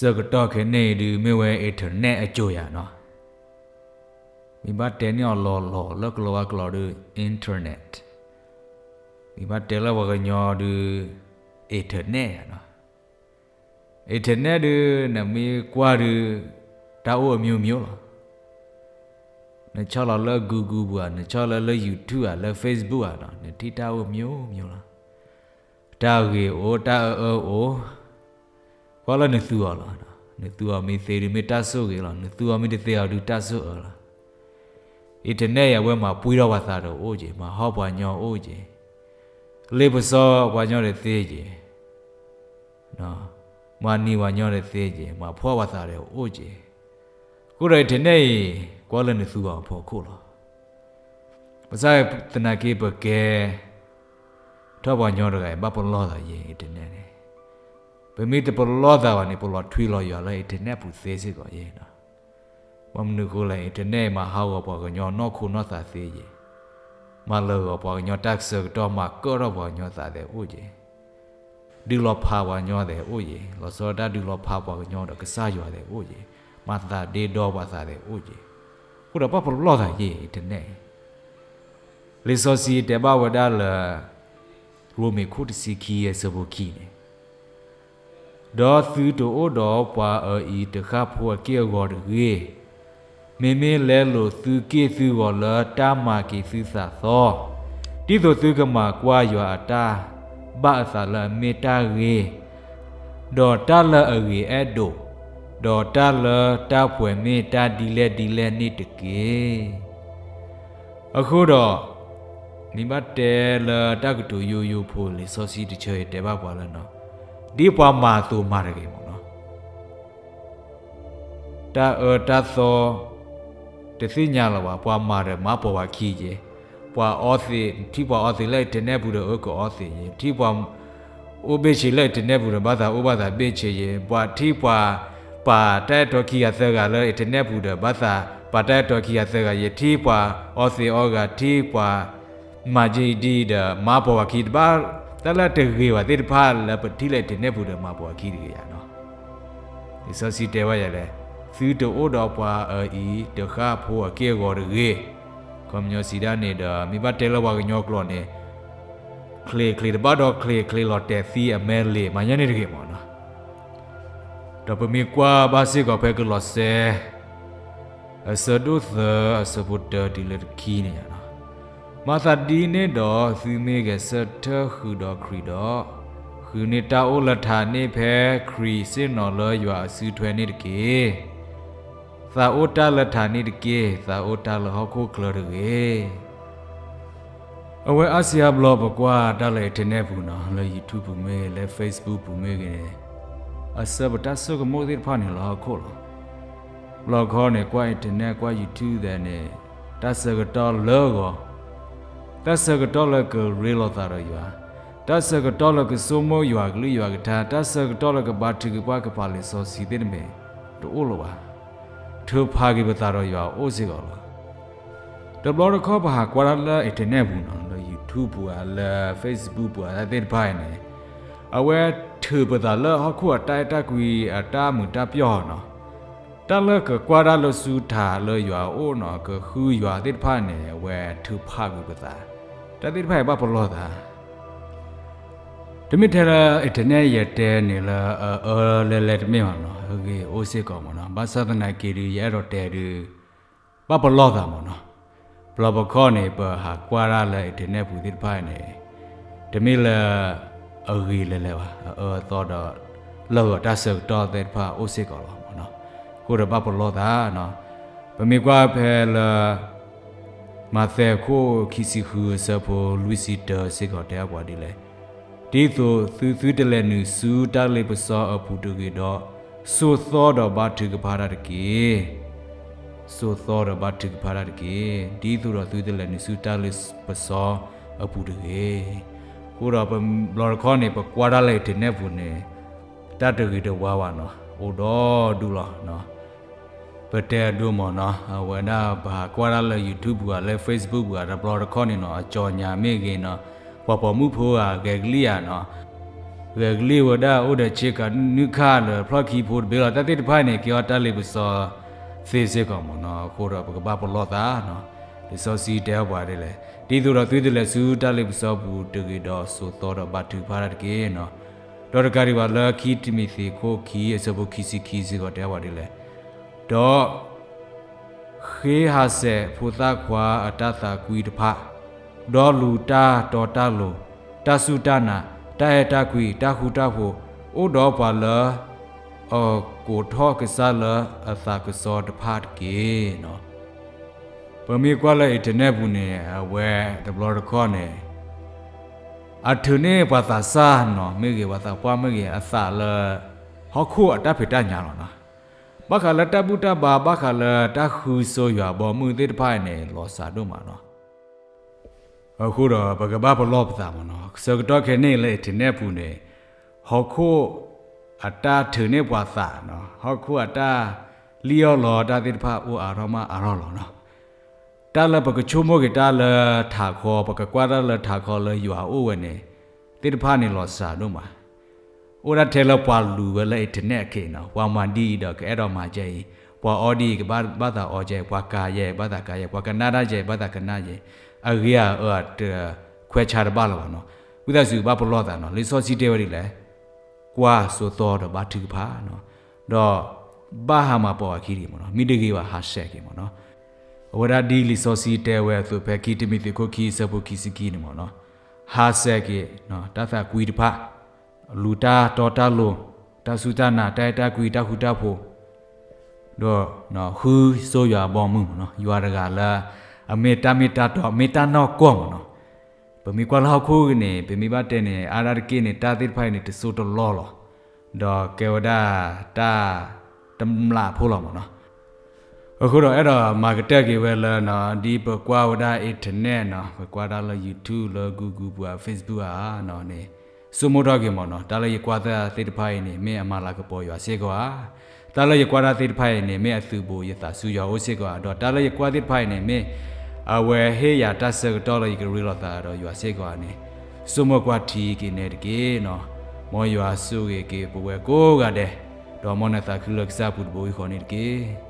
ဆၢကတီၢ်ခဲအံၤဒုး မ့ၢ်ဝဲ internet အစိၤယၤနီၤ. မ့ၢ်ဘၣ်တဲန့ၢ်အီၤလီၤလီၤလၢကလီၤဝါကျိာ်ဒုး internet, မ့ၢ်ဘၣ်တဲလၢပှၤကညီဒုး internet ယၤနီၤ. internet ဒုး နမ့ၢ်ကွၢ်ဒုး တၢ်အိၣ်အမျိုးမျိုးလီၤ. နဆီၣ်လီၤလၢ Google ပူၤဧါ, နဆီၣ်လီၤလၢ YouTube ဧါ, လၢ Facebook ဧါနီၤ, နထံၣ်တၢ်အိၣ် မျိုးမျိုး လီၤ. တၢ်ဂ့ၤအိၣ် တၢ်အၢအၢအိၣ်, ကွၢ်လၢနသူအီၤလီၤ. နသူအီၤမ့ၢ်သ့ဒုး မ့ၢ်တၢ်ဆိၣ်ဂ့ၤလီၤ, နသူအီၤမ့ၢ်တသ့အီၤဒုး တၢ်ဆိၣ်အၢလီၤ. internet ယၤ အဝဲမၤပှံထီၣ်ပှၤသးဒီးအိၣ်က့ၤ, မၤဟီၣ်ပှၤကညီအိၣ်က့ၤ, လ့ပစီပှၤကညီဒီးသ့က့ၤ မၤနံၤပှၤကညီဒီးသ့က့ၤ, မၤဖှီၣ်ပှၤသးဒီးအိၣ်က့ၤ. အဃိဒီး internet အံၤ ကွၢ်လၢနသူအီၤအဖီခိၣ်လီၤ. ဘၣ်ဆၣ်သနာ်က့ ပကဲထီၣ်ပှၤကညီတဂၤအံၤ ဘၣ်ပလီၢ်သးယဲ internet န့ၣ်, ပမ့ၢ်တပလီၢ်သးဘၣ်န့ၣ် ပလီၤထွံလီၤယွၤလၢ internet ပူၤသ့စ့ၢ်ကီးယဲနီၤ. ဘၣ်မနုၤအဃိလဲၣ်, internet မၤဟးဂီၤပှၤကညီနီၢ်ခိနီၢ်သးသ့ယဲ, မၤလၢာ်ဂီၤပှၤကညီတၢ်ဆၢကတီၢ်, မၤကၢၣ်ထီၣ်ပှၤကညီသးသ့အိၣ်ယဲ, ဒုးလီၤဖးပှၤကညီသ့အိၣ်ယဲ, လီၤဆီဒၣ်တၢ်ဒုးလီၤဖးပှၤကညီဒီးကစၢ်ယွၤသ့အိၣ်ယဲ, မၤသးဒ့ဒီပှၤသးသ့အိၣ်ယဲ, အဃိဒီးဘၣ်ပလီၢ်သးယဲ internet န့ၣ်. လံာ်စီဆှံတဲဘၣ်ဝဲဒၣ်လၢ ရိမ့ၤခိၣ်တဆံခံအဆၢဖိခံန့ၣ်, ဒီးသုတအိၣ်ဒီးပှၤအၢအံၤတဃၣ်ဖိအက့ၢ်အဂီၤတဂ့ၤ, မ့မ့ၢ်လဲလိာ်သုက့ၢ်သုဂီၤလၢတၢ်မၤက့ၤသုသးသီ, ဒ်သိးသုကမၤကွၢ်ယွၤအတၢ်ဘၣ်အသးလၢအမ့ၢ်တၢ်ဂ့ၤ, ဒီးတၢ်လၢအဂ့ၤအဲၣ်ဒိး, ဒီးတၢ်လၢတၢ်ပှဲၤမ့ၢ်တၢ်ဒ်လဲၣ်ဒ်လဲၣ်န့ၣ်တက့ၢ်. အဃိဒီး မ့ၢ်ဘၣ်တဲလၢတၢ်ကတိၤယိယိဖိ လံာ်စီဆှံတဆၢအံၤတဲဘၣ်ပှၤလၢနီၤ, ဒ်ပှၤမၤအသိးမၤတဂ့ၤမ့ၢ်နီၤ. တၢ်အၢတၢ်သီ တသ့ၣ်ညါလၢၤဘၣ်, ပှၤမၤဒီးမၤပိာ်ပှၤခံယဲ, ပှၤအီသံး, ထံၣ်ပှၤအီသံးလၢ internet ပူၤဒီးအၢကအီသံးယဲ, ထံၣ်ပှၤအိၣ်ဘ့ၣ်ဆ့လၢ internet ပူၤဒီး ဘၣ်သးအိၣ်ဘၣ်သးဘ့ၣ်ဆ့ယဲ, ပှၤထံၣ်ပှၤပာ်တၢ်အဲၣ်တီခံဂၤသၢဂၤလၢ internet ပူၤဒီး ဘၣ်သးပာ်တၢ်အဲၣ်တီခံဂၤသၢဂၤယဲ, ထံၣ်ပှၤအီသံးအီဂၤ, ထံၣ်ပှၤမၤယံာ်ဒံးဒီး မၤပိာ်ပှၤခံတဘၣ်, တၢ်လၢတဂ့ၤဘၣ်သ့ၣ်တဖၣ်လၢပထံၣ်လၢ internet ပူၤဒီး မၤပိာ်ပှၤခံတဂ့ၤယၤနီၤ. လံာ်စီဆှံတဲဘၣ်ယၤလဲၣ်, သုတအိၣ်ဒီးပှၤအၢအံၤတဃၣ်ဖိအက့ၢ်အဂီၤတဂ့ၤ. ခီပညီစံးဒၣ်န့ၣ်ဒီး မ့ၢ်ဘၣ်တဲလၢပှၤကညီကျိာ်န့ၣ်, ချ့ချ့တဘၣ်ဒီးချ့ချ့လီၤတဲာ်သံအမဲလ့ၤ မၤညါန့ၣ်တဂ့ၤမ့ၢ်နီၤ. ဒီးပမ့ၢ်ကွၢ်ဘၣ်စ့ၢ်ကီးဖဲကလီးစဲ အဆၢဒိၣ်သၢ အဆၢဖိတၢတုၤလၢတခံန့ၣ်, မၤသးဒ်န့ၣ်ဒီး သုမ့ၢ်ဂဲၤဆၢထၢၣ်ဃုာ်ဒီးခရံာ်ဒီး, ဃုာ်န့ၢ်တၢ်အိၣ်လၢထးန့ၣ်ဖဲခရံာ်ဆ့ၣ်နီၤလၢယွၤအစုထွဲန့ၣ်တက့ၢ်. သးအိၣ်တၢ်လၢထးန့ၣ်တက့ၢ်, သးအိၣ်တၢ်လၢဟီၣ်ခိၣ်ချၢတဂ့ၤ. အဝဲအါစုအါဘျီ ပကွၢ်တၢ်လၢ internet ပူၤနီၤ, လၢ YouTube ပူၤမ့ၢ်ဂ့ၤ, လၢ Facebook ပူၤမ့ၢ်ဂ့ၤန့ၣ်, အဆၢပတၢ်ဆိကမိၣ်သ့ၣ်တဖၣ်န့ၣ် လၢဟီၣ်ခိၣ်လီၤ. ဘျီတခီန့ၣ် ကွၢ် internet ကွၢ် YouTube သ့ၣ်န့ၣ်, တၢ်ဆၢကတီၢ်လၢအဂီၢ်, တၢ်ဆၢကတီၢ်လၢကရ့လိာ်သးဒီးယွၤ, တၢ်ဆၢကတီၢ်လၢကဆိကမိၣ်ယွၤအကလုၢ်ယွၤအကထါ, တၢ်ဆၢကတီၢ်လၢကဘါထုကဖၣ်ကပာ်လံာ်စီဆှံသ့ၣ်တမံၤ တအိၣ်လၢၤဘၣ်. ထုးဖးက့ၤပသးဒီးယွၤအိၣ်စ့ၢ်ကီးလီၤ. တဘျီတခီပဟးကွၢ်တၢ်လၢ internet ပူၤနီၤ, လၢ YouTube ပူၤဧါ, လၢ Facebook ပူၤဧါ, တၢ်သ့ၣ်တဖၣ်အံၤန့ၣ်, အဝဲထုးပသးလၢဟီၣ်ခိၣ်အတၢ်အဲၣ်တၢ်ကွံ အတၢ်မုာ်တၢ်ပျီၢ်နီၤ. တၢ်လၢကကွၢ်တၢ်လၢဆူထးလၢယွၤအအိၣ်နီၤ, ကဃုယွၤသ့ၣ်တဖၣ်န့ၣ် အဝဲထုးဖးကွံာ်ပသး, တၢ်သ့ၣ်တဖၣ်အံၤဘၣ်ပလီၢ်သး တမ့ၢ်ထဲလၢ internet ယတဲန့ၣ်လၢအအၢလဲၤလဲၤတမ့ၢ်ဘၣ်နီၤ, အဂ့ၤအိၣ်စ့ၢ်ကီးမ့ၢ်နီၤ, ဘၣ်ဆၣ်သနာ်က့ဒီး ယအဲၣ်ဒိးတဲဒုး ဘၣ်ပလီၢ်သးမ့ၢ်နီၤ. ဘျီပခီန့ၣ် ပဟးကွၢ်တၢ်လၢ internet ပူၤသ့ၣ်တဖၣ်န့ၣ်, တမ့ၢ်လၢအဂ့ၤလဲၤလဲၤဘၣ်, အအၢအသီဒီး လၢဂီၤတၢ်ဆၢကတီၢ်သ့ၣ်တဖၣ်အိၣ်စ့ၢ်ကီးလီၤမ့ၢ်နီၤ, အဃိဒီးဘၣ်ပလီၢ်သးနီၤ. ပမ့ၢ်ကွၢ်ဖဲလၢ မးသဲအခိၣ်ခံဆံဃုအဆၢဖိလွံၢ်ဆံတၢစ့ၢ်ကီးတဲဘၣ်ပှၤဒ်လဲၣ်, ဒ်သိးသုသုတလဲၤနုာ်ဆူတၢ်လ့ပစီအပူၤတဂ့ၤဒီး, ဆိးသီဒီးဘါထုကဖၣ်တၢ်တက့ၢ်. ဆိးသီဒီးဘါထုကဖၣ်တၢ်တက့ၢ်. ဒ်သိးဒီးသုတလဲၤနုာ်ဆူတၢ်လ့ပစီအပူၤတဂ့ၤ. အဃိဒီးပဘျီတခီန့ၣ် ပကွၢ်တၢ်လၢ internet ပူၤန့ၣ် တၢ်တဂ့ၤတဝါဘၣ်နီၤ, အိၣ်ဒီဒူၣ်လီၤ. ပတဲအဒိမ့ၢ်နီၤ, အဝဲဒၣ်ပဟးကွၢ်တၢ်လၢ YouTube ပူၤဧါ, လၢ Facebook ပူၤဧါ, တဘျီတခီန့ၣ်နီၤ, အကၠီညါမ့ၢ်ဂ့ၤနီၤ, ပှၤပိာ်မုၣ်ဖိဧါ, ဂဲၤကလံၣ်ဧါနီၤ, ဂဲၤကလံၣ်ဝဲဒၣ်အိၣ်ဒီးဆ့ကၤနုာ်ခါလၢဖျီၣ်ခံဖိတဘ့ၣ်လီၤ. တၢ်သ့ၣ်တဖၣ်န့ၣ် ကဲထီၣ်တၢ်လ့ပစီသ့စ့ၢ်ကီးမ့ၢ်နီၤ. အဃိဒီးပကဘၣ်ပလီၢ်သးနီၤ. လံာ်စီဆှံတဲပှၤဒ်လဲၣ်, ဒ်သိးဒီးသုတလဲၤဆူတၢ်လ့ပစီပူၤတဂ့ၤဒီးစိာ်သီဒီးဘါထုကဖၣ်တၢ်တက့ၢ်နီၤ. ဒီးတကးဒံးဘၣ်လၢခံတံၤမသ့းခိၣ်ခံအဆၢဖိခံဆံခံစ့ၢ်ကီးတဲပှၤဒ်လဲၣ်, ဒီး ဃ့ဟးဆှဲးဖိသၣ်ခွါအတၢ်သးကွံတဖၣ်, ဒီးလူၤတၢ်တီတၢ်လိၤ, တၢ်စူၢ်တၢ်နာ်, တၢ်အဲၣ်တၢ်ကွံ, တၢ်ဃူတၢ်ဖိး, အိၣ်ဒီးပှၤလၢ အကိးထီၣ်ကစၢ်လၢအသးကစီၣ်တဖၣ်တက့ၢ်နီၤ. ပမ့ၢ်ကွၢ်လၢ internet ပူၤန့ၣ် အဝဲတဘျီတခီၣ်န့ၣ် အထုးန့ၢ်ပှၤသးစၢ်နီၤ မ့ၢ်ဂ့ၤ ပှၤသးပှၢ်မ့ၢ်ဂ့ၤ အသးလၢ ဟီၣ်ခိၣ်အတၢ်ဖံးတၢ်ညၣ်လီၤနီၤ. ဘၣ်ဃးလၢတၢ်ဘူၣ်တၢ်ဘါ ဘၣ်ဃးလၢတၢ်ဃုစိယွၤအဘီအမုၢ်သ့ၣ်တဖၣ်အံၤန့ၣ် လီၤစှၤဒိၣ်မးနီၤ. အဃိဒီးပကဘၣ်ပလီၢ်ပသးမ့ၢ်နီၤ. ဆၢကတီၢ်ခဲအံၤန့ၣ်လၢ internet ပူၤန့ၣ် ဟီၣ်ခိၣ်အတၢ်ထုးန့ၢ်ပှၤသးနီၤ ဟီၣ်ခိၣ်အတၢ်လံၣ်အီၣ်လီၤတၢ်သ့ၣ်တဖၣ်အိၣ်အါထီၣ်မးအါထီၣ်လီၤနီၤ. တၢ်လၢပကဆိကမိၣ်က့ၤတၢ်လၢထးခီ ပကကွၢ်တၢ်လၢထးခီလၢယွၤအိၣ်ဝဲန့ၣ် သ့ၣ်တဖၣ်န့ၣ်လီၤစှၤဒိၣ်မး. အိၣ်ဒၣ်ထဲလၢပှၤလူၤဝဲလၢ internet အခံးနီၤ ပှၤမၤဒ်အံၤဒီးကအဲၣ်ဒိးမၤဒ်အံၤ, ပှၤအီဒ်အံၤကဘၣ်သးအီဒ်အံၤ, ပှၤကၤယဲ ဘၣ်သးကၤယဲ, ပှၤကနၣ်တၢ်ယဲ ဘၣ်သးကနၣ်ယဲ, အဂ့ၤအအၢတခွဲးဆါတဘၣ်လၢၤဘၣ်နီၤ. ဝံသးစူၤဘၣ်ပလီၢ်သးနီၤ. လံာ်စီဆှံတဲဝဲဒ်လဲၣ်, ကွၢ်စိာ်သီဒီးဘါထုကဖၣ်နီၤ, ဒီးဘၣ်ဟးမၤပိာ်အခံတဂ့ၤမ့ၢ်နီၤ, မ့ၢ်တဂ့ၤဘၣ်ဟးဆှဲးက့ၤမ့ၢ်နီၤ. အဝဲဒၣ်ဒ်လံာ်စီဆှံတဲဝဲအသိး ဖဲခံတံၤမသ့းခိၣ်ခံအဆၢဖိခံဆံခံန့ၣ်မ့ၢ်နီၤ, ဟးဆှဲးက့ၤ တၢ်သးကွံတဖၣ်, လူၤတၢ်တီတၢ်လိၤ, တၢ်စူၢ်တၢ်နာ်, တၢ်အဲၣ်တၢ်ကွံ, တၢ်ဃူတၢ်ဖိး, ဒီးဃုစိယွၤအဘီအမုၢ်မ့ၢ်နီၤ, ယွၤတဂၤလၢ အမ့ၢ်တၢ်မ့ၢ်တၢ်တီ မ့ၢ်တၢ်နီၢ်ကီၢ်မ့ၢ်နီၤ. ပမ့ၢ်ကွၢ်လၢဟီၣ်ခိၣ်န့ၣ် ပမ့ၢ်ဘၣ်တဲန့ၣ် အါဒၣ်တက့ၢ်န့ၣ် တၢ်သ့ၣ်တဖၣ်အံၤန့ၣ် တစိၢ်တလီၢ်လီၤ, ဒီးကဲဝဲဒၣ်တၢ်တမျၢ်ဖိလီၤမ့ၢ်နီၤ. အဃိဒီးအဲၣ်ဒိးမၤကတၢၢ်က့ၤဝဲလၢ ဒ်ပကွၢ်ဝဲဒၣ် internet နီၤ, ပကွၢ်တၢ်လၢ YouTube လၢ Google ပူၤ Facebook ဧါန့ၣ် ဆိကမိၣ်ထီၣ်က့ၤမ့ၢ်နီၤ, တၢ်လၢယကွၢ်တၢ်သ့ၣ်တဖၣ်အံၤန့ၣ် မ့ၢ်အမၤလၤကပီၤယွၤစ့ၢ်ကီးဧါ. တၢ်လၢယကွၢ်တၢ်သ့ၣ်တဖၣ်အံၤန့ၣ် မ့ၢ်အသုးဘူးယသးဆူယွၤအအိၣ်စ့ၢ်ကီးဧါ, ဒီးတၢ်လၢယကွၢ်သ့ၣ်တဖၣ်အံၤန့ၣ် မ့ၢ်အဝဲဟ့ၣ်ယၤတၢ်ဆၢကတီၢ်လၢယကရ့လိာ်သးဒီးယွၤစ့ၢ်ကီးဧါန့ၣ် ဆိကမိၣ်ကွၢ်ထံက့ၤနဲတက့ၢ်နီၤ. မ်ယွၤဆိၣ်ဂ့ၤက့ၤပဝဲကိးဂၤဒဲး, ဒီးမ်နသးခုလၢကစၢ်အပူၤတဘိယူၢ်ဃီန့ၣ်တက့ၢ်.